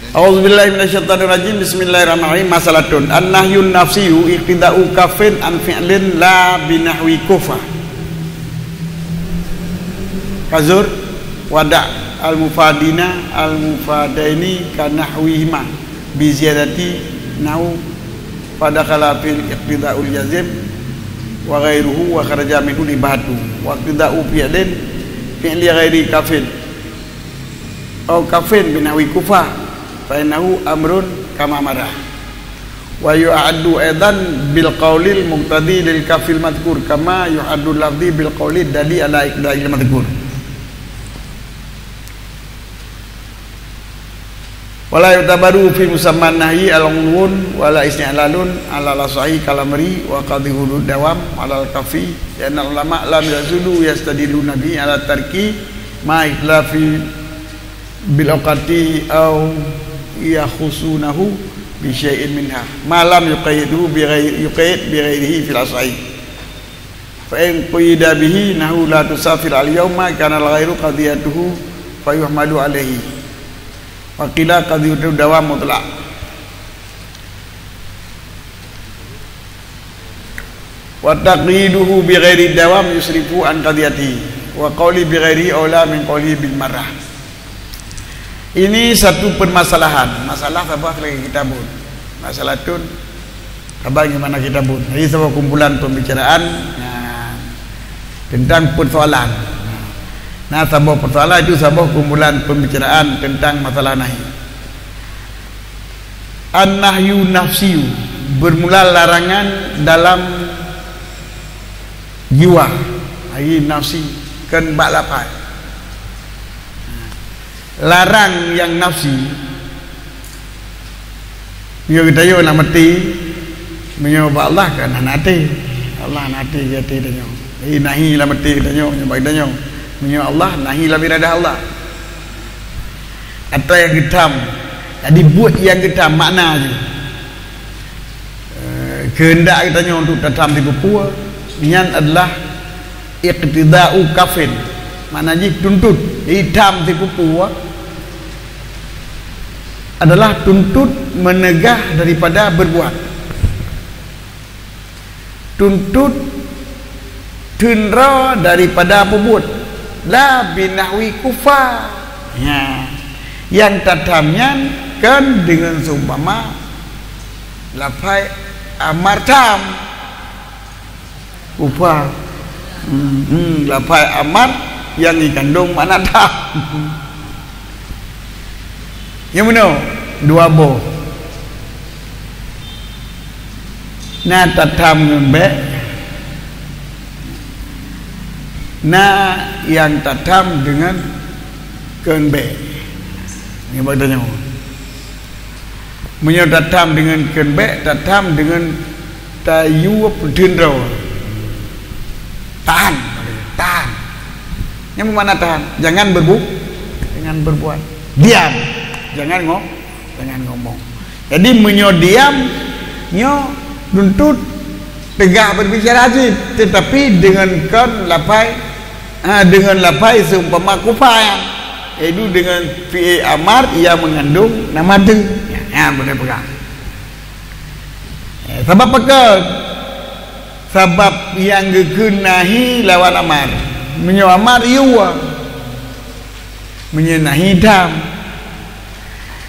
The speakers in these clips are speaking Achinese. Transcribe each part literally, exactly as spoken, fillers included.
A'udzubillahi minasyaitonirrajim. Bismillahirrahmanirrahim. Masalatun. An-nahyun nafsiyyu iqtida'u kaffin an fi'lin la binahwi kufa. Kazur, wada', al-mufadina, al-mufadaini ka nahwihima bi ziyadati nahu fadakhala fil iqtida'ul jazim wa ghairuhu wa kharaja minhu libahatu wa iqtida'u fi'lin fi'li ghairi kaffin au kaffin binahwi kufa, fa innahu amrun kama marra. Wa yu'addu aidan bil qaulil muqtadi lil kaffil madhkur, kama yu'addu lafzi bil qaulid dali ala iqtida'il madhkur. Wa la yu'tabaru fi musamman nahyi al-'uluwun wa la isti'lalun ala al-asahi kal amri wa qadhi hudud dawam ala al-kaffi, li'anna ulama lam yazulu yastadilluna bihi ala tarki ma ikhtalafi bil awqati aw yakhusunahu bi syai'in minha, ma lam yuqayyidhu bi ghairi, yuqayyid bi ghairihi fil asahi. Fa in quyida bihi nahu la tusafir al-yauma kana al-ghairu qadiyatuhu fa yuhmalu alaihi. Wa qila qadiyatu dawam mutlaq. Wa taqyiduhu bi ghairi dawam yusrifu an qadiyati. Wa qawli bi ghairi aula min qawli bil marrah. Ini satu permasalahan. Masalah saboh lagée kitabun. Masalah tun saboh gimana kitabun. Jadi saboh kumpulan pembicaraan, nah, tentang persoalan. Nah, saboh persoalan itu saboh kumpulan pembicaraan tentang masalah nahi. An-nahyu nafsiyu, bermula larangan dalam jiwa, ai nafsi, kon bak lafai. Larang nyang nafsi, meunyoe geutanyoe lam até, meunyoe bak Allah kan hana até. Allah hana até di até tanyoe. Jadi nahi lam até geutanyoe, meunyoe bak tanyoe. Meunyoe Allah, nahi lam iradah Allah. Atau nyang geutam. Jadi buet nyang geutam makna jih. Eh, keuheundak geutanyoe untuk tatam sipeue-peue, nyan adalah iqtida'u kafin. Makna jih tuntut. Jadi tam sipeue-peue adalah tuntut meunegah daripada berbuat. Tuntut teunroe daripada peubuet, la binahwi kufa. Nya, nyang tatam nyan kan deungon seumpama lafai amar tam. Kufa. Hmm, hmm, lafai amar nyang jikandong makna tam. Nyang meunoe dua boh. Na tatam ngon bék, na nyang tatam deungon kon bék. Nyoe bak tanyoe. Meunyoe tatam deungon kon bék, tatam deungon tayue peuteun droe. Tahan, tahan. Nyang makna tahan, jangan berbu-, jangan berbuat. Diam, jangan ngo-, jangan ngomong. Jadi meunyoe diam, nyoe tuntut teugah berbicara cit, tetapi deungon kon lafai, ha, deungon lafai seumpama kufa nyan, yaitu deungon fi'il amar nyang meungandong nama teu. Nyan, nyan beuna peugah. Eh, sabab pakon? Sabab nyang geukheun nahi lawan amar. Meunyoe amar, yue. Meunyoe nahi, tam.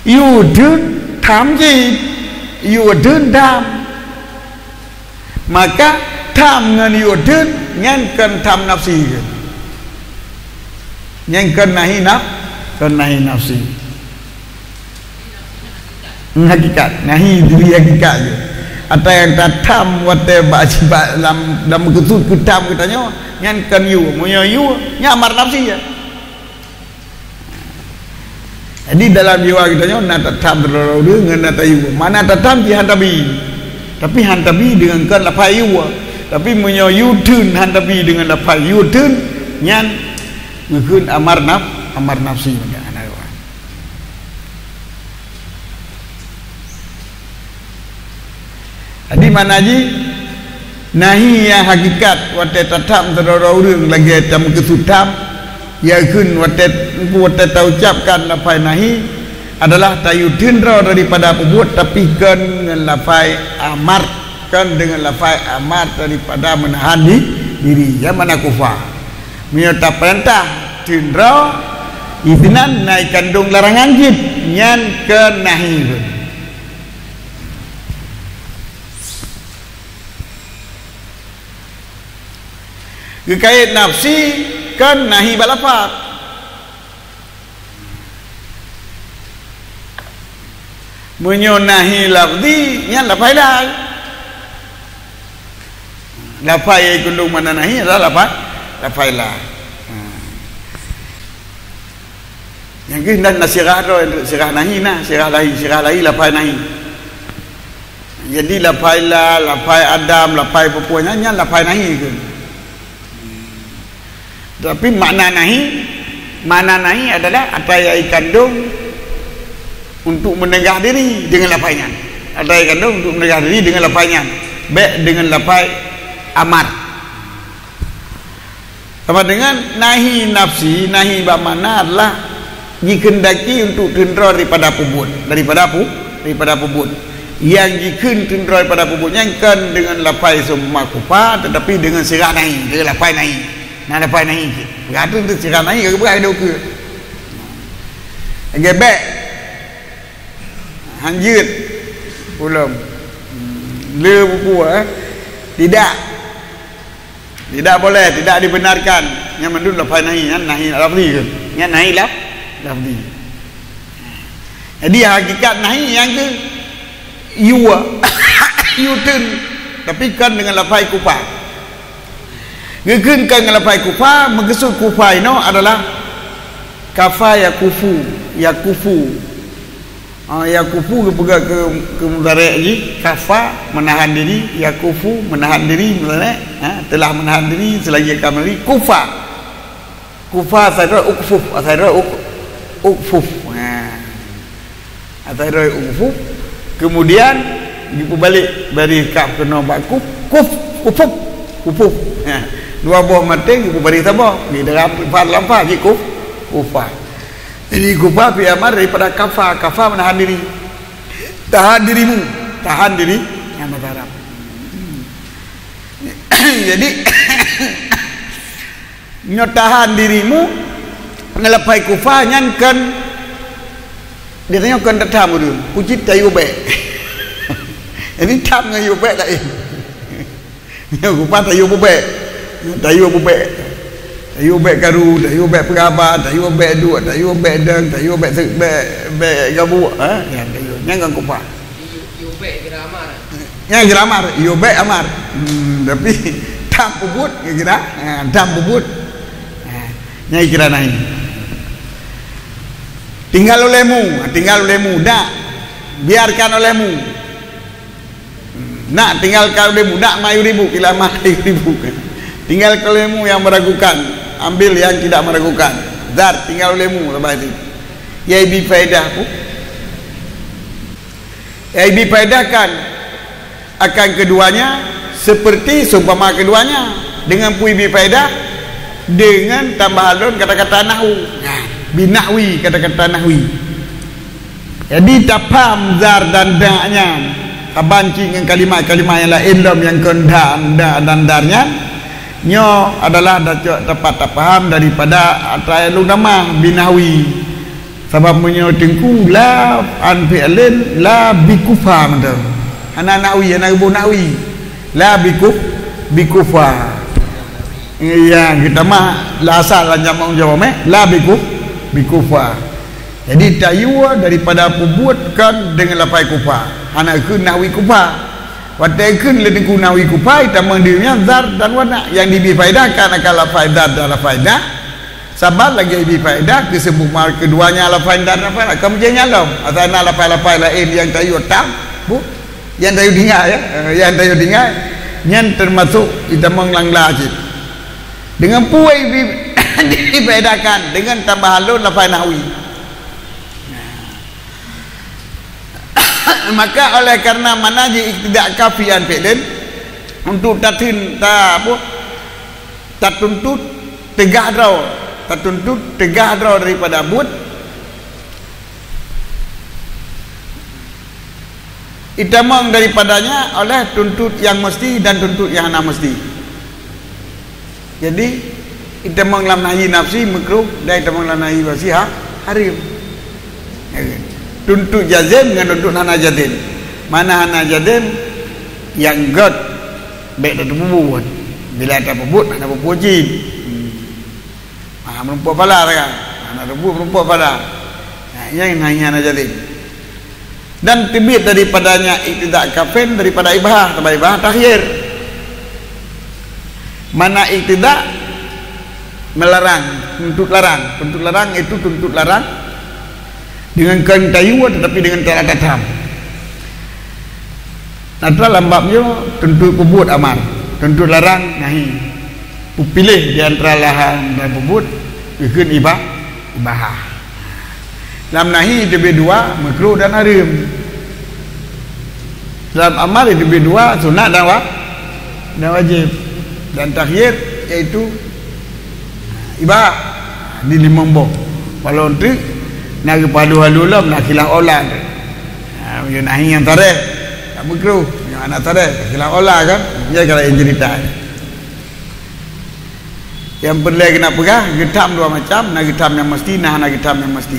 Yue deuh tam jih. Yue deuh tam. Maka tam ngon yue deuh nyan kon tam nafsi. Nyan kon nahi naf-, kon nahi nafsi. Hakikat, nahi diri hakikat je. Ata nyang tatam watée bak sibak lam, lam meukeusut keutam geutanyoe, nyan kon yue. Meunyoe yue, nyan amar nafsi je. Jadi dalam jiwa geutanyoe na tatam sidroe-droe ureuëng ngon na tayue. Mana tatam jih han tabi. Tapi han tabi deungon kon lafai yue. Tapi meunyoe yue teun han tabi deungon lafai yue teun, nyan geukheun amar naf-, amar nafsi. Jadi makna jih, nahi nyang hakikat watée tatam sidroe-droe ureuëng lagée tameukeusut tam, yakni watée, watée taucabkan lafai nahi, adalah tayue teun droe daripada peubuet, tapi kon ngon lafai amar, kon deungon lafai amar daripada meunahan di-, diri, nyang makna kufa. Meunyoe tapeurintah teun droe, isinan na ikandong larangan jih, nyan kon nahi. Geukait nafsi kon nahi bak lafaz. Meunyoe nahi lafzi, nyan lafai la. Lafai nyang ikandong makna nahi adalah lafai, lafai la. Ha. Nyang keuh na, na sirah droe, sirah nahi na, sirah lahi, sirah lahi lafai nahi. Jadi lafai la, lafai adam, lafai peue-peue nyan, nyan lafai nahi keuh. Tapi makna nahi, makna nahi adalah atra nyang ikandong untuk meunegah diri deungon lafai nyan. Atra nyang ikandong untuk meunegah diri deungon lafai nyan. Bèk deungon lafai amar. Sama dengan nahi nafsi, nahi bak makna adalah jikeundaki untuk teun droe daripada peubuet, daripada pu-, daripada peubuet. Nyang jikheun teun droe daripada peubuet nyan kon deungon lafai seumpama kufa, tetapi deungon sirah nahi, deungon lafai nahi. Na lafai nahi cit. Peugah tu sirah nahi ka geupeugah lé ukeue. Lagèe bèk. Han jeuet. Ulôn. Le buku, eh. Tidak. Tidak boleh, tidak dibenarkan. Nyan mandum lafai nahi, nyan nahi lafzi ke? Nyan nahi laf-, lafzi. Jadi hakikat nahi nyan ke yue, yue teun, tapi kon deungon lafai kufa. Geukheun kon ngon lafai kufa, meukeusud kufa inoe adalah kafa yakufu, yakufu. Ah, yakufu geupeugah keu, keu mudhari' jih, kafa, meunahan diri, yakufu, meunahan diri, mudhari', ha, telah meunahan diri, seulagi akan meunari, kufa. Kufa asai droe ukfuf, asai droe uk-, ukfuf. Ha. Asai droe ukfuf. Kemudian, dipeubalek bari kaf keunoe bak kuf, kuf, kufuf, kufuf. Ha. Dua boh maté, dipeubalek saboh. Di dalam fa lam fa, jih kuf, kufa. Jadi kufa fi'il amar daripada kafa, kafa meunahan diri. Tahan dirimu, tahan diri. Nyan bahasa Arab. Jadi, nyoe tahan dirimu, ngon lafai kufa nyan kon, biasanya kon tatham ureueng, kucit tayue bèk. Jadi tham ngon yue bèk laén. Nyoe kufa tayue bèk. Tayue bèk. Tayue bèk karu, tayue bèk peugaba, tayue bèk duek, tayue bèk deueng, tayue bèk se-, bèk, bèk gabuek, ha? Nyan tayue. Nyan kon kufa. Yue, yue bèk kira amar. Nyan kira amar, yue bèk amar. Hmm, tapi tham peubuet kira, ha, tham peubuet. Ha, nyan kira nahi. Tinggal olehmu, tinggal olehmu, dak. Biarkan olehmu. Nak tinggalkan olehmu, nak ma yuribu, ila ma yuribu. Tinggalkan olehmu yang meragukan, ambil yang tidak meragukan. Zar, tinggal olehmu, lepas itu. Nyang ibi faedah pun. Nyang ibi faedahkan akan keduanya seperti seumpama keduanya. Dengan peue ibi faedah? Dengan tambahan lôn kata-kata nahwu. Nah, binahwi, kata-kata nahwi. Jadi, tapham zar dan dak nyan, tabanci ngon kalimat-kalimat nyang laén lom nyang kon dan, dak dan dar nyan, nyoe adalah dacok teumpat tapaham daripada atra nyang lôn tamah binahwi. Sabab meunyoe teungku la an fi'lin la bikufa mantong. Hana nahwi, hana geuboh nahwi. La bikuf-, bikufa. Iya, geutamah la asal lam jamak jawab, eh? La bikuf-, bikufa. Jadi, tayue daripada peubuet kon deungon lafai kufa. Hana kheun nahwi kufa. Watèe kheun lé teungku nahwi kufa, itamong di nyan zar dan wana. Nyang ibi faedahkan akan lafai zar dan lafai dak. Sabab lagèe ibi faedah, keu seumpama keduanya lafai zar dan lafai dak. Ka meujeuet nyan lom. Asai na lafai-lafai laén nyang tayue tam, bu, nyang tayue tinggai, ya. Eh, nyang tayue tinggai. Nyan teumasok itamong lam la cit. Dengan peue ibi-, difaedahkan dengan tambahan lôn lafai nahwi. Maka oleh karena mana jih iktida kafi an fi'lin, untuk tatin-, ta-, apa, tatuntut teugah droe, tatuntut teugah droe daripada buet, Itamong daripadanya oleh tuntut nyang meusti dan tuntut nyang hana meusti. Jadi, itamong lam nahyi nafsi makruh dan itamong lam nahyi wajib ha-, hareuem. Ya kan? Tuntut jazim ngon tuntut hana jazim. Mana hana jazim, nyang göt, bèk tateupeue buet. Bila tapeubuet, hana peue-peue cit. Hmm. Ha, meurumpok pala kan? Hana peue-peue, meurumpok pala. Ha, nyang nahyi hana jazim. Dan teubiet daripadanya iktida kafen daripada ibahah, sabab ibahah takhyir. Mana iktida melarang, tuntut larang. Tuntut larang itu tuntut larang dengan kon tayue tetapi dengan cara tatham. Nah, lam bab nyoe tuntut peubuet amar, tuntut larang nahi. Peupiléh di antara larang dan peubuet, geukheun iba-, ibahah. Lam nahi teubiet dua, makruh dan hareuem. Lam amar teubiet dua, sunat dan wa-, dan wajib. Dan takhyir, yaitu ibahah di limong boh. Walau teuk na geupeuhalu-halu lom, na khilaf aula. Ha, meunyoe nahi nyang sareh, tak makruh. Meunyoe hana sareh, khilaf aula kan? Nyan kalau nyang cerita. Nyang peureulèe keuneuk peugah, geutham dua macam, na geutham nyang meusti, na hana geutham nyang meusti.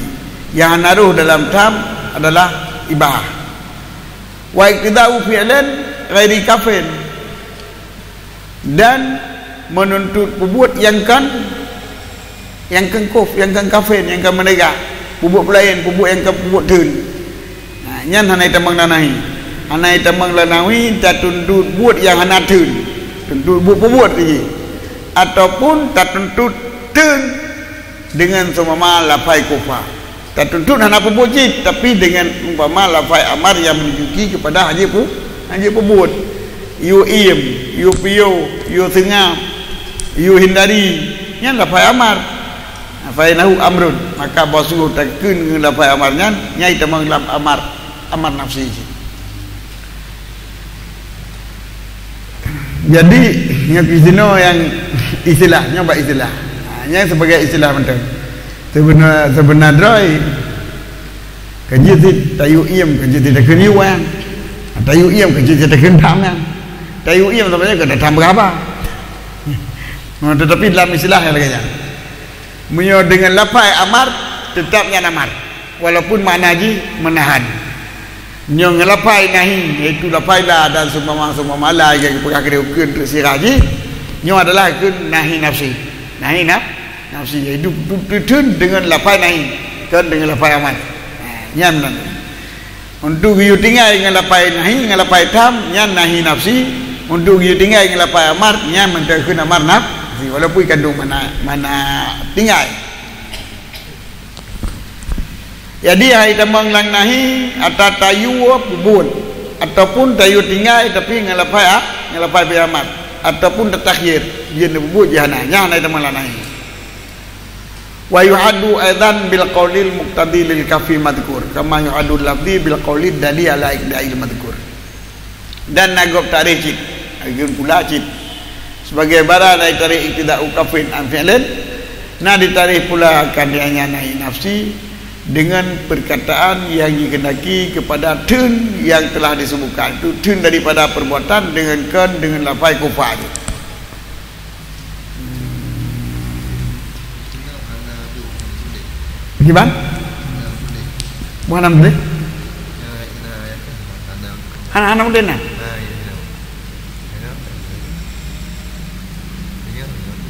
Nyang hana rôh dalam tham adalah ibahah. Wa iqtida'u fi'lin ghairi kafin. Dan meununtut peubuet nyang kon, nyang kon kuf, nyang kon kafin, nyang kon meunegak. Peubuet peulaén, peubuet nyang kon peubuet theun. Nah, nyan hana itamong lam nahi. Hana itamong lam nahi tatuntut buet nyang hana theun. Tuntut buet peubuet jih. Ataupun tatuntut theun dengan seumpama lafai kufa. Tatuntut hana peubuet cit, tapi dengan umpama lafai amar yang menunjuki kepada hana pu-, hana peubuet. Yue iem, yue piôh, yue seungab, yue hindari. Nyan lafai amar. Fa innahu amrun, maka bahwa sungguh takheun ngon lafai amar nyan, nyan itamong lam amar, amar nafsi jih. Jadi, nyoe kisinoe nyang istilah, nyoe bak istilah. Ha, nyan sebagai istilah mantong. Sebenar, sebenar droe, ka jeuet cit tayue iem, ka jeuet cit takheun yue. Tayue iem, ka jeuet cit takheun tham nyan. Tayue iem sebenarnya ka tatham beuraba. Tetapi dalam istilah nyang lagèe nyan. Meunyoe deungon lafai amar, teutap nyan amar, walaupun makna jih meunahan. Nyoe ngon lafai nahi, yaitu lafai la dan seumpama-seumpama la nyang geupeugah keudéh ukeue treuk sira jih, nyoe adalah kheun nahi nafsi. Nahi naf-, nafsi, yaitu tu-, tu-, theun deungon lafai nahi, kon deungon lafai amar. Ha, nyan meunan. Untuk geuyue tinggai ngon lafai nahi, ngon lafai tham, nyan nahi nafsi. Untuk geuyue tinggai ngon lafai amar, nyan mantong kheun amar nafsi, walaupun kandong makna, makna tinggai. Jadi, hai tamong lam nahi, ata tayue peubuet, ataupun tayue tinggai tapi ngon lafai a-, ngon lafai amar, ataupun tatakhyir, jeuet peubuet jih hana, nyan hai tamong lam nahi. Wa yuhaddu aidan bil qaulil muqtadi lil kafi madhkur, kama yuhaddu lafzi bil qaulid dali ala iqdail madhkur. Dan na gob tarikh cit, geukheun pula cit. Sebagai bara dari tarikh iqtida'u kafin an fi'lin, na ditarikh pula akan dianya nahi nafsi dengan perkataan yang dikehendaki kepada theun yang telah disebutkan. Itu theun daripada perbuatan dengan kon dengan lafai kufa jih. Kiban? Bukan enam belas. Anak-anak muda nah.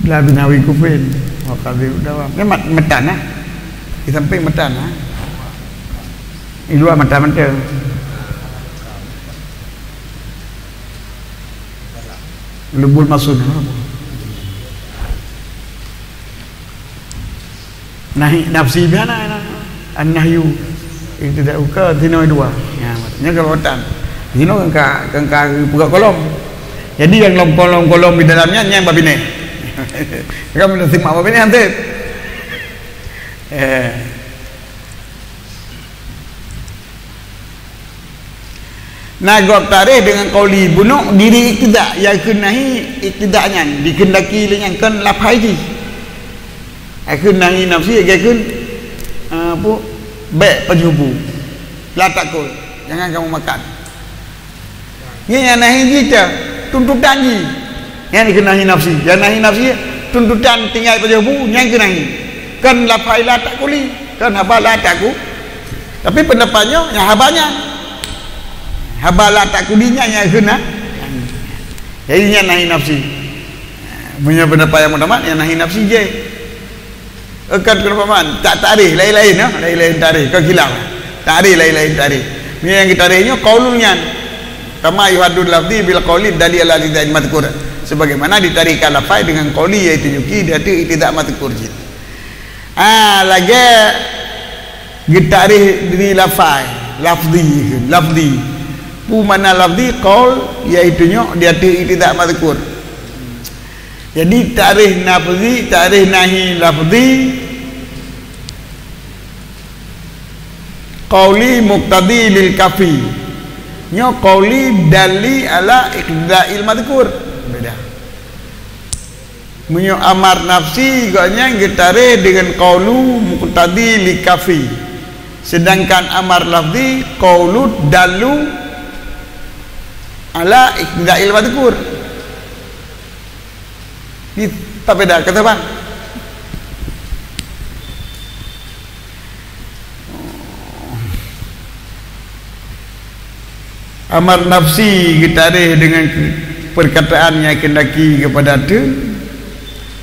La binawi kufin. Wa qadri dawam. Ni mat-, matan nah. Di samping matan nah. Di luar matan-matan. Lubul masun. Nahi nafsi biasa, an-nahyu. Itu dah uka, sinoe dua. Ya, maksudnya kalau otan. Sinoe kan ka, kan ka peugah kolom. Jadi yang lom kolom-kolom di dalamnya, yang babine. Kan boleh simak babine, hansip. Eh. Na gob tarikh deungon qauli, bunoe diri iktida, nyang kheun nahi iktida nyan dikehendaki lé nyang kon lafai jih. Nyang kheun nahi nafsi, nyang kheun, eh, apa, bèk pajoh bu. La takul, jangan kamu makan. Nyan nyang nahi jih teuh, tuntutan jih. Nyan keuh nahi nafsi. Nyang nahi nafsi, tuntutan tinggai pajoh bu, nyan keuh nahi. Kon lafai la ta'kuli, kon haba la ta'ku-, tapi pendapat nyoe, nyang haba nyan. Haba la ta'kuli nyan, nyan keuh na-, jadi nyan nahi nafsi. Meunyoe pendapat nyang pertama, nyang nahi nafsi jih. Kon, kon perumpamaan, tak takrif laén-laén, ya, laén-laén takrif, kon khilaf. Takrif laén-laén takrif. Meunyoe nyang geutarif nyoe qaulul nyan. Kama yuhaddul lafzi bil qauli dalil ala iktida'il mazkur. Sebagaimana ditarifkan lafai dengan qauli, yaitu nyuki di ateueh iktida mazkur jih. Ah, lagèe geutarif di lafai, lafzi, lafzi. Peue makna lafzi? Qaul, yaitu nyoe di ateueh iktida mazkur. Jadi, takrif nafsi, takrif nahi lafzi, qauli muqtadi lil kafi. Nyoe qauli dalli ala iktida'il mazkur. Beda. Meunyoe amar nafsi, gobnyan geutarif deungon qaulu muqtadi lil kafi. Sedangkan amar lafzi, qaulu dallu ala iktida'il mazkur. Ni tak beda, kata bang. Amar nafsi geutarif dengan ke-, perkataan yang kehendaki kepada tu,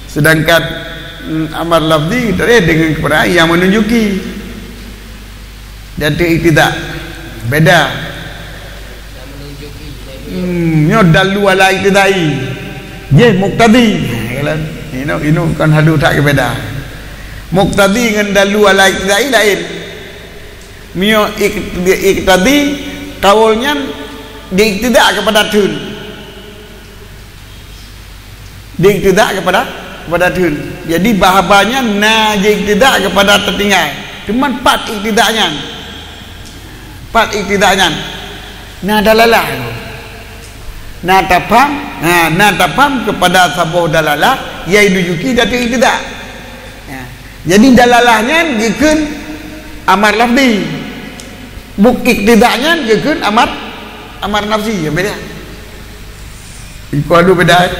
sedangkan, mm, amar lafzi geutarif dengan perkataan yang menunjuki. Di ateueh iktida. Beda. Hmm, nyoe dallu ala iktidai. Jih muqtadi. Ha, kan? Inoe, inoe kan hadu that beda. Muqtadi ngon dallu ala iktidai laén. Meunyoe ik-, iktadi, qaul nyan diiktida kepada theun. Diiktida kepada, kepada theun. Jadi, bahaba nyan na jiiktida kepada teutinggai. Teuma pat iktida nyan? Pat iktida nyan? Na dalalah. Na tapham, ha, na tapham kepada saboh dalalah nyang ditunjuki dari iktida. Ya. Jadi, dalalah nyan geukheun amar lafzi. Buk iktida nyan geukheun amar, amar nafsi. Ya, beda. Iko adu beda, eh?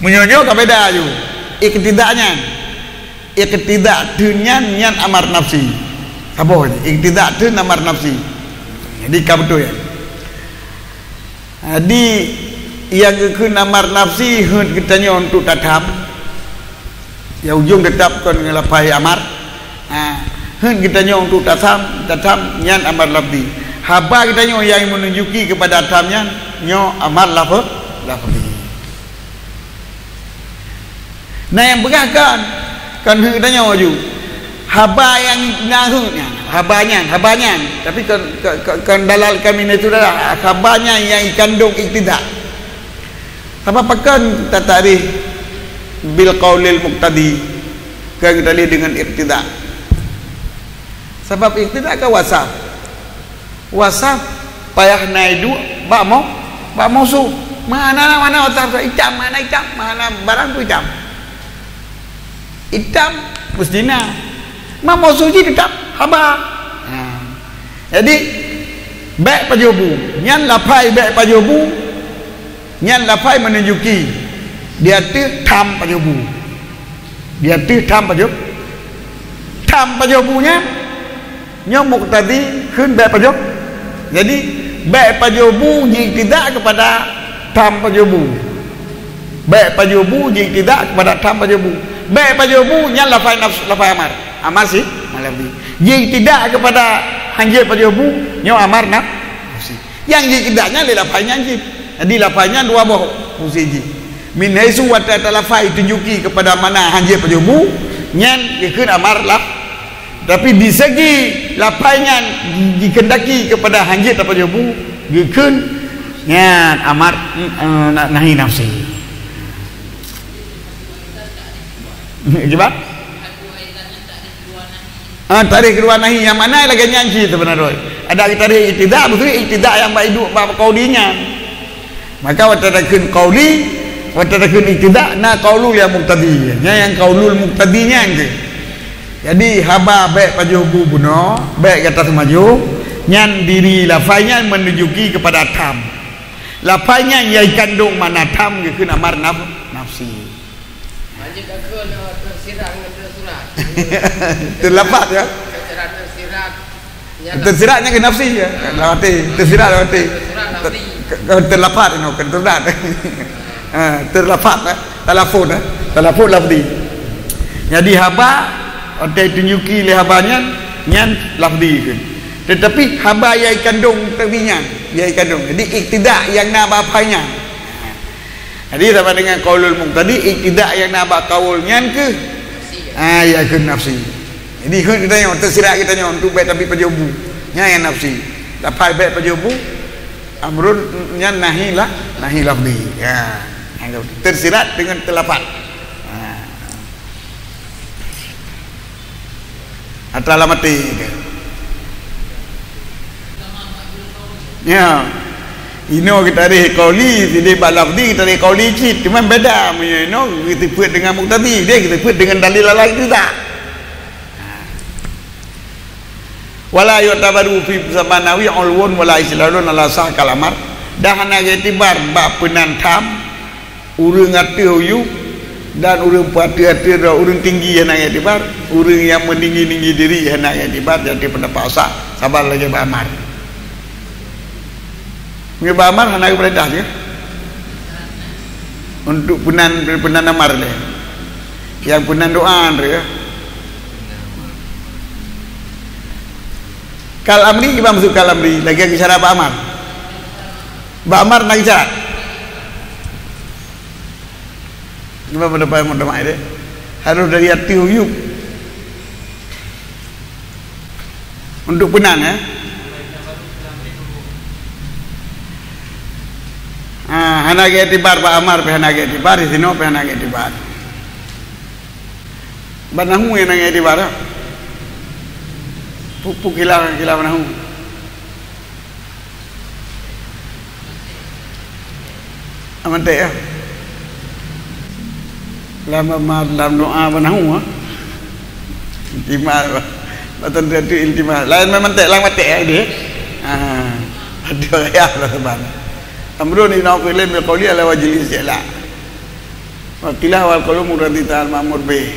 Meunyoe nyoe ka beda aju. Iktida nyan. Iktida theun nyan, nyan amar nafsi. Saboh nyan. Iktida theun amar nafsi. Jadi, ka beutôi, ya. Jadi, nyang geukheun amar nafsi heuet geutanyoe untuk tatham. Ya, ujong teutap kon ngon lafai amar. Ha, heuet geutanyoe untuk tatham, tatham nyan amar lafzi. Haba geutanyoe nyang menunjuki kepada tham nyan, nyoe amar laf-, lafzi. Nah, nyang peugah kan, kan heuet geutanyoe aju. Haba nyang na heuet nyan, haba nyan, haba nyan. Tapi kan, kan, kan, kan dalal kami na itu adalah haba nyan nyang ikandong iktida. Sabab pakon tatakrif bil qaulil muqtadi, kan tatakrif dengan iktida? Sabab iktida kan wasaf. Wasaf payah na iduek bak mau-, bak mausuf. Mana, mana wasaf itam, mana itam, mana barang tu itam. Itam mesti na. Ma mausuf jih teutap haba. Ha. Jadi, bèk pajoh bu. Nyan lafai bèk pajoh bu. Nyan lafai menunjuki di ateueh tham pajoh bu. Di ateueh tham pajoh, tham pajoh bu nyan, nyoe muqtadi kheun bèk pajoh. Jadi, bèk pajoh bu jiiktida kepada tham pajoh bu. Bèk pajoh bu jiiktida kepada tham pajoh bu. Bèk pajoh bu nyan lafai nafs-, lafai amar. Amar si, malam ni. Jiiktida kepada hanjeuet pajoh bu, nyoe amar naf-, nafsi. Nyang jiiktida nyan lé lafai nyan cit. Jadi, lafai nyan dua boh fungsi jih. Min haitsu watèe talafai tunjuki kepada makna hanjeuet pajoh bu, nyan geukheun amar lah. Tapi di segi lafai nyan jikeundaki kepada hanjeuet tapajoh bu, geukheun nyan amar, eh, na-, nahi nafsi. Kiban? Ah, takrif keudua nahi nyang mana lagèe nyan cit seubeuna droe. Ada takrif iktida, beutôi iktida nyang bak iduek bak qauli nyan. Maka watèe takheun qauli, watèe takheun iktida, na qaulu nyang muqtadi. Nyan nyang qaulul muqtadi nyan keuh. Jadi, haba bèk pajoh bu bunoe, bèk gata seumajoh, Nyan diri lafai nyan menunjuki kepada tam. Lafai nyan nyang ikandong makna tam geukheun amar naf-, nafsi. Lanjut ka kheun, eh, tersirat ngon tersurat. Terlafaz, ya? Secara tersirat, nyata. Tersirat nyan keu nafsi, ya. Lam até, tersirat lam até. Tersurat lafzi. Ke, ke, terlafaz, you know, ke tersurat. Ha, terlafaz, eh. Talafun, eh. Talafun lafzi. Jadi haba, watèe tunjuki lé haba nyan, nyan lafzi kheun. Tetapi haba nyang ikandong tadi nyan, nyang ikandong. Jadi iktida nyang na bak lafai nyan. Jadi, sama dengan qaulul muqtadi, iktida nyang na bak qaul nyan keuh, ah, ya keuh nafsi. Jadi, heuet geutanyoe, tersirat geutanyoe untuk bèk tabi pajoh bu. Nyan nyang nafsi. Lafai bèk pajoh bu, amrun nyan nahi lah, nahi lafzi. Ya. Tersirat dengan terlafaz. Ha. Atra lam até. Ya. Inoe geutareh qauli, sideh bak lafzi geutareh qauli cit. Cuma beda, meunyoe inoe geuteupeue dengan muqtadi, deh geuteupeue dengan dalil lain tidak. Wala yu'tabaru fi zamanawi ulwun wala istilahun ala sah kalamar. Dah hana geuiktibar bak peunan tam, ureuëng ateueh uyueb dan ureuëng peuateueh-ateueh droe, ureuëng tinggi hana iktibar, ureuëng nyang meuninggi-ninggi diri hana iktibar, jadi pendapat sah, saban lagèe bak amar. Meunyoe bak amar hana geupeurintah je. Untuk peunan, peunan amar lé. Nyang peunan doa lé. Kal amri, kiban maksud kal amri, lagèe geusyara bak amar. Bak amar na geusyara. Nyoe pada pai meutamah deh. Harôh dari ateueh uyueb. Untuk peunan, eh. Ah, hana geuiktibar bak amar, pih hana geuiktibar, di sinoe pih hana geuiktibar. Bak nahu nyang na geuiktibar, ah. Pu-, pu khilaf, khilaf nahu. Mantek, ya. Lam, lam, lam doa bak nahu, ha. Iltimas, bah. Bak tantu iltimas. Lain mantek, lam mantek, ya, dia. Ha. Ada ya, lah, saban. Amrun ila fi'lin bil qawli ala wajhil isti'la. Wa qila wal qawlu muraddi ta'al ma'mur bih.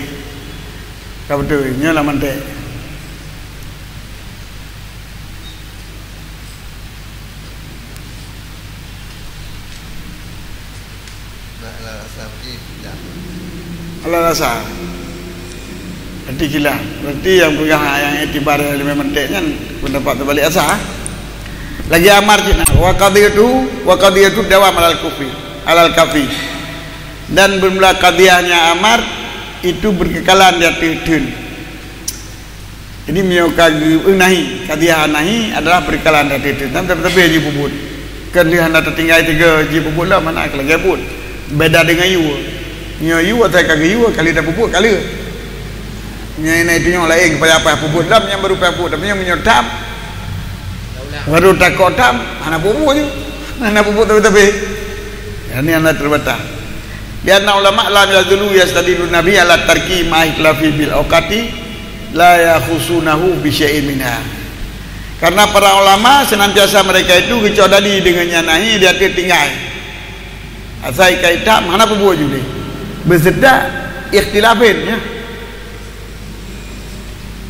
Ka beutôi, nyoe lam mantek. Nah, ala rasa berarti tidak. Ala rasa. Berarti khilaf. Berarti nyang peugah nyang iktibar lima mantek nyan pendapat teubalik asa. Lagi amar cit na. Wa qadiyatu, wa qadiyatu dawam alal kufi, alal kafi. Dan bermula qadiyahnya amar itu berkekalan di ateueh theun. Jadi, meunyoe ka geu-, nahi, qadiyah nahi adalah perkalaan tadi tu. Tapi, tapi jipeubuet. Kan dia hana tertinggai tiga jipeubuet lah, mana lagèe buet. Beda dengan yue. Nyoe yue asai ka geuyue, kali dah peubuet, kali. Nyoe na itu nyoe lain, payah-payah peubuet lam nyang baru payah buet. Tapi nyoe meunyoe tam, baru takok tam, hana peubuet je. Hana peubuet tapi-tapi. Ini hana terbatas. Lianna ulama lam yazulu yastadiluna bi ala tarki ma ikhlafi bil awqati la yakhusunahu bi syai'in minha. Karena para ulama senantiasa mereka itu geucok dali dengan nyang nahi di ateueh tinggai. Asai ka itam hana peubuet jih. Beserta ikhtilafin, ya.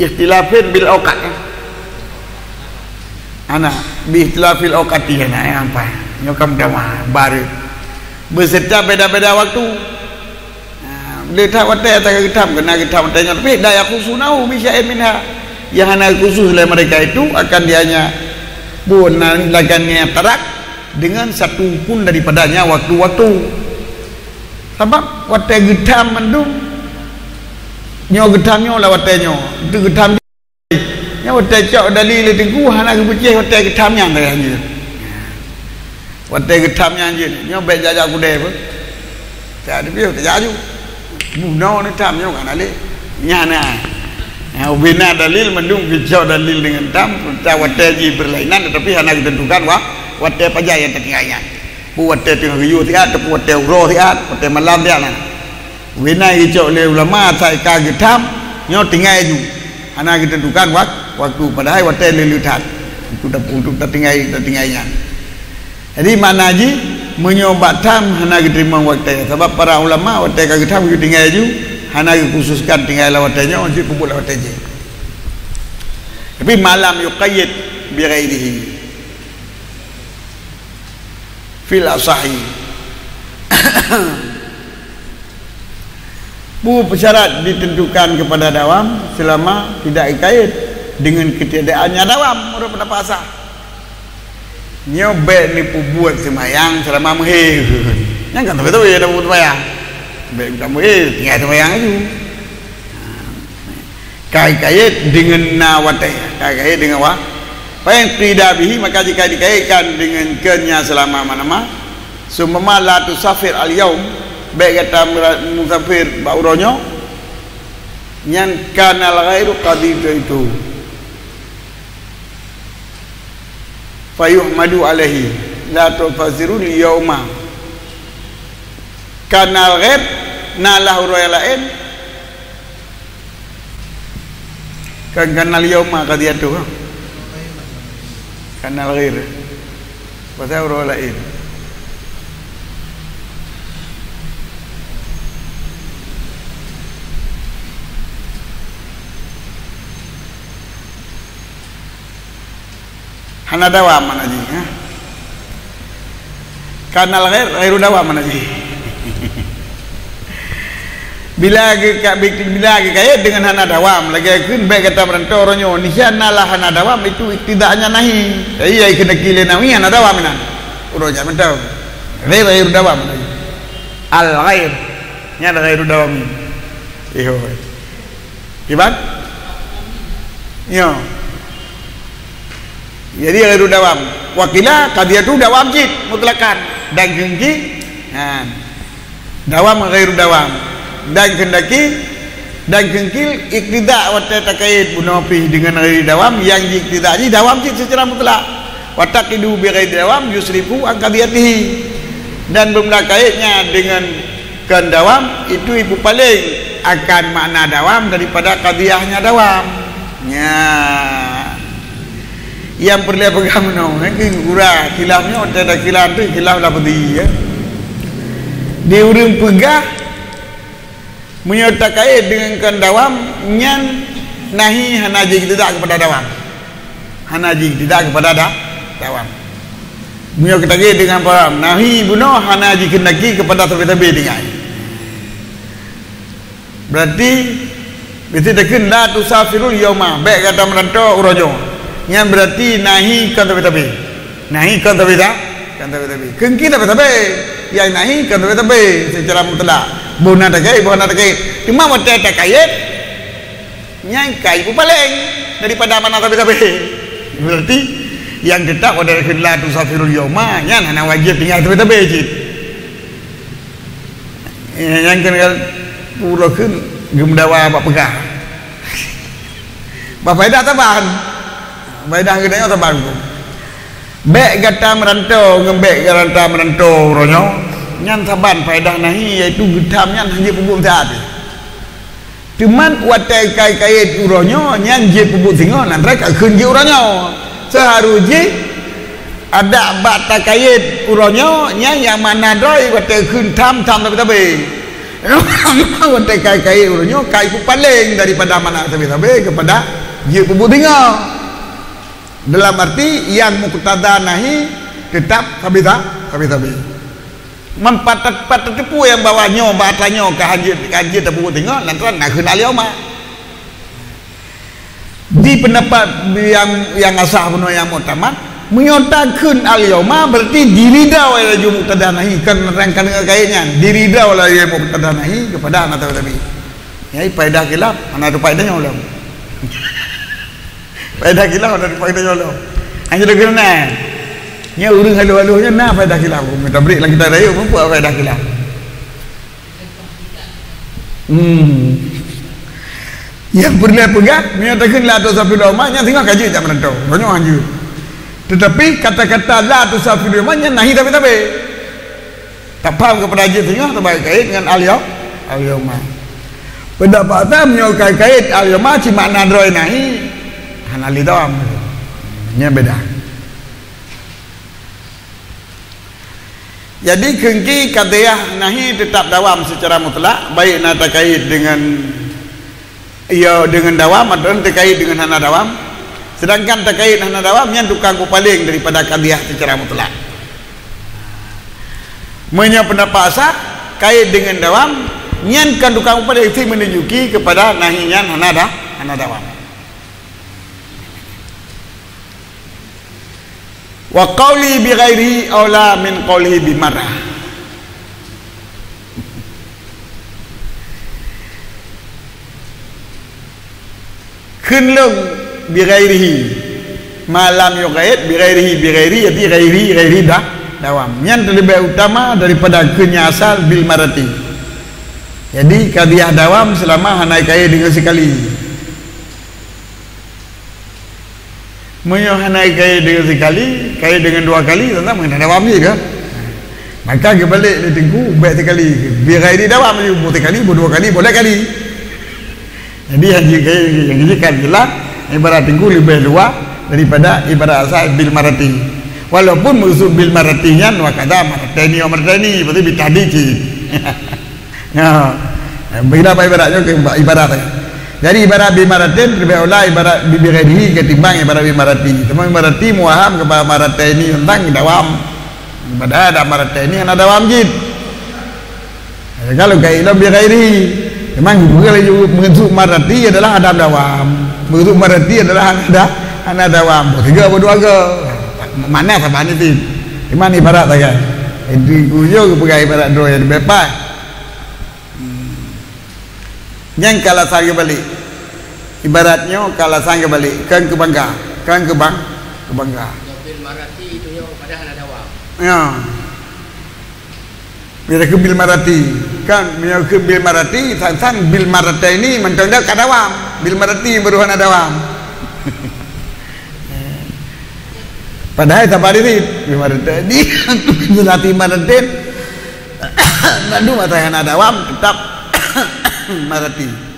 Ikhtilafin bil awqat, ya. Ana, bi ikhtilafil awqati, ya, na, ya, apa? Nyoe kam dama, baru. Beserta beda-beda waktu. Ha, le that watèe ata geutam, kena geutam watèe nyoe, tapi la yakhusunahu bi syai'in minha. Yang hana khusus oleh mereka itu akan dianya pun lagan nyang tarak dengan satu pun daripadanya waktu-waktu. Sabab watèe geutam mandum, nyoe geutam nyoe lah watèe nyoe. Itu geutam Nyan watèe cok dalil lé teungku hana geupeucéh watèe geutam nyan lagèe nyan jeuet. Watèe geutam nyan jeuet, nyoe bèk jak-jak keudè pun. Tak ada piôh, tak jak aju. Bunoe ni tam nyoe ka na lé. Nyan na. Nyan ubé na dalil mandum geucok dalil deungon tam, watèe jih berlainan tetapi hana geuteuntukan wa-, watèe pajan nyang tatinggai nyan. Peue watèe teungoh geuyue siat, ataupun watèe uroe siat, watèe malam siat na. Ubé na geucok lé ulama asai ka geutam, nyoe tinggai aju. Hana geuteuntukan wak-, waktu, padahai watèe le-le that. Untuk, untuk tatinggai, tatinggai nyan. Jadi, makna jih, meunyoe bak tham hana geuteurimong watée. Sabab para ulama watée ka geutham geutinggai laju, hana geukhususkan tinggai lam watée nyoe, jeuet peubuet lam watée jih. Tapi, ma lam yuqayyad bi ghairihi. Fil asahi. Peue syarat ditentukan kepada dawam selama tidak dikait dengan ketiadaannya dawam, menurut pendapat sah. Nyoe bék neupeubuet seumayang selama meuhé. Nyan kan beutôi ya dapat seumayang. Bék bukan meuhé, tinggai seumayang laju. Ka kait deungon na watée, ka kait deungon wa-, fa in qida bihi, maka jika dikaitkan deungon keunya selama mana-mana, seumpama la tusafir al-yaum, bék gata mera-, musafir bak uroe nyoe, nyan kanal ghairu qadi itu. Fayuhmadu alaihi, la tusafirul yauma. Kanal ghair, na lah uroe nyang laén, Kan kanal yauma qadiyatuh. Kanal ghair. Pasal uroe laén. Hana dawam makna jih, ha? Kanal ghair, ghairu dawam makna jih. Bila geuka-, bila geukait deungon hana dawam, lagée kheun bék gata meuranto uroe nyoe, nisyan na lah hana dawam, itu iktidanya nahi. Jadi, ai kheun lé Nawawi hana dawam inan. Uroe nyan mantong. Ghair, ghairu dawam makna jih. Al ghair. Nyan ghairu dawam. Ihoi. Kiban? Nyo. Jadi, ghairu dawam. Wa qila qadiyatu dawam cit mutlakan. Dan kheun ki, ha, dawam ghairu dawam. Dan kheun lagi, dan kheun ki iktida watée takait bunoe pih deungon ghairu dawam, nyang jiiktida jih dawam cit secara mutlak. Wa taqidu bi ghairi dawam yusrifu an qadiyatihi. Dan beumula kaitnya deungon kon dawam, itu ipeupaleng akan makna dawam daripada qadiyahnya dawam. Nya. Nyang peureulée peugah meunoe, eh, keu gura khilaf nyoe, tanda khilaf tu khilaf lafzi, ya. Di ureuëng peugah, meunyoe takait deungon kon dawam, nyan nahi hana jiiktida kepada dawam. Hana jiiktida kepada da-, dawam. Meunyoe takait deungon dawam, nahi bunoe hana jikheundaki kepada sabe-sabe tinggai. Berarti, bisi takheun la tusafirul yauma, bék gata meuranto uroe nyoe. Nyan berarti nahi kon sabe-sabe. Nahi kon sabe-sa-, kon sabe-sabe. Kheun ki sabe-sabe. Nyang nahi kon sabe-sabe secara mutlak. Boh na takait, boh hana takait. Cuma watée takait, nyan ka ipeupaleng daripada makna sabe-sabe. Berarti, nyang teutap watée takheun la tusafirul yauma, nyan hana wajéb tinggai sabe-sabe cit. Eh, nyang keuneuk uroe kheun geumeudawa bak peugah. Bak faedah saban. Faedah geutanyoe saban. Bék gata meuranto ngon bék gata meuranto uroe nyoe, nyan saban faedah nahi, yaitu geutham nyan hana jipeubuet meusaat. Teuma watée kait-kait uroe nyoe, nyan jeuet peubuet singoh, nan rhot ka kheun jeuet uroe nyoe. Seuharus jih, adak bak takait uroe nyoe, nyan nyang makna droe watée kheun tham, tham sabe-sabe. Watée kait-kait uroe nyoe, ka ipeupaleng daripada makna sabe-sabe kepada jeuet peubuet singoh. Dalam arti, nyang muktada nahi teutap sabe-sa-, sabe-sabe. Man pat-, pat tateupeue nyang bahwa nyoe bak atra nyoe ka hanjeuet, ka hanjeuet tapeubuet singoh, nan teuan na kheun al-yauma. Di pendapat nyang, nyang asah bunoe nyang muktamad, meunyoe takheun al-yauma, berarti diridha laju muktada nahi, kan rangka deungon kait nyan, diridha laju muktada nahi kepada hana tabi-tabi. Nyai paedah khilaf, hana teupaedah nyoe lom. Paedah khilaf hana teupaedah nyoe lom. Hanya deungon na. Nya ureuëng halus-halus nyan na paedah khilaf. Meutabrik lam kitab rayeuk, muphom paedah khilaf. Hmm. Nyang peureulée peugah, meunyoe takheun la tusafirul yauma, nyan singoh ka jeuet jak meuranto. Meunyoe hanjeuet. Tetapi kata-kata la tusafirul yauma nyan nahi sabe-sabe. Tapaham kepada jeuet singoh teuma kait ngon al-yaum, al-yauma. Pendapat tam nyoe kait-kait al-yauma cit makna droe nahi, hana lé dawam. Nyan beda. Jadi, kheun ki qadhiyah nahi teutap dawam seucara mutlak, baik na teukait deungon, ya, deungon dawam atawa teukait deungon hana dawam. Seudangkan teukait hana dawam, nyan tukang peupaleng daripada qadhiyah seucara mutlak. Meunyoe peundapat sah, kait deungon dawam, nyan kon tukang peupaleng, si meununjuki keupada nahi nyan hana da-, hana dawam. Wa qauli bi ghairihi aula min qaulihi bi marrah. Kheun lôn bi ghairihi. Ma lam yuqayyad bi ghairihi, bi ghairi, jadi ghairi, ghairi da-, dawam. Nyan teuleubeh utama daripada kheun nyang asal bil marrati. Jadi, qadhiyah dawam seulama hana kait deungon sikali. Meunyoe hana kait deungon sikali, kait deungon dua kali, tantang meunan dawam jih kan? Maka geubalek lé Teungku, bèk sikali. Bi ghairi dawam laju, boh sikali, boh dua kali, boh lhèe kali. Jadi, nyang jikait, nyang jikait jeulaih, ibarat Teungku leubeh luwah daripada ibarat asal bil marrati. Walaupun meukeusud bil marrati nyan, wa kadza marrataini wa marrataini, berarti bi tahdid cit. Ya. Bila bak ibarat nyoe keu ibarat sagai. Jadi, ibarat bi marratin leubeh aula ibarat bi, bi ghairihi ketimbang ibarat bi marrati. Teuma bi marrati muwaham keu bi marrataini tantang dawam. Padahai bi marrataini hana dawam jih. Kalau kait lom bi ghairihi. Memang bukan laju meukeusud marrati adalah hana dawam. Meukeusud marrati adalah hana da-, hana dawam. Boh sigoe, boh dua goe. Makna saban cit. Iman ibarat sagai. Di ujong geupeugah ibarat droe nyang leubeh paih. Hmm. Nyan ka alasan geubalek. Ibarat nyoe ka alasan geubalek, kon keu bangga, kon keu bang-, keu bangga. Bil marrati itu nyoe padahai hana dawam. Ya. Bila keu bil marrati, kan, meunyoe keu bil marrati, sang-sang bil marrataini mantong dak ka dawam. Bil marrati baru hana dawam. Padahai saban cit, bi marrataini, bi marratin. Mandum asai hana dawam, teutap marrati.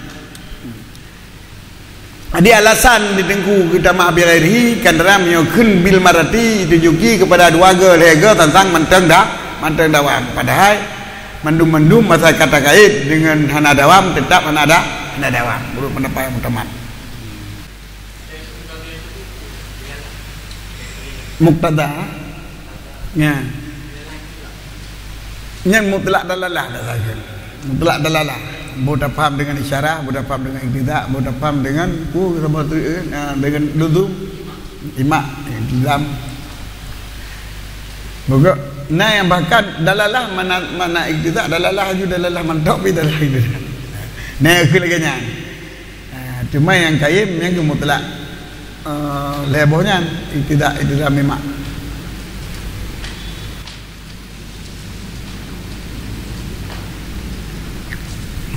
Jadi, alasan di Teungku geutamah bi ghairihi, kan, dalam nyoe kheun bil marrati, ditunjuki keupada dua goe, lhèe goe, tantang mantong da-, mantong dawam. Padahai, mandum-mandum asai ka teukait deungon hana dawam, teutap hana da-, hana dawam. Menurut pendapat yang muktamad. Muktada. Nya. Nyan mutlak dalalah dak saja. Mutlak dalalah. Boh tapaham deungon isyarah, boh tapaham deungon iktida, boh tapaham deungon ku sama tu, eh, deungon luzum, imak, iltizam. Boh na nyang bahkan dalalah mana, mana iktida, dalalah aju dalalah mantong pi dalalah iktida. Nah, keu lagèe nyan. Ah, cuma nyang kayém nyang keu mutlak, eh, lhèe boh nyan, iktida, iktida memang.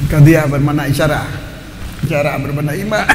Qadhiyah bermakna isyarah. Isyarah bermakna imak.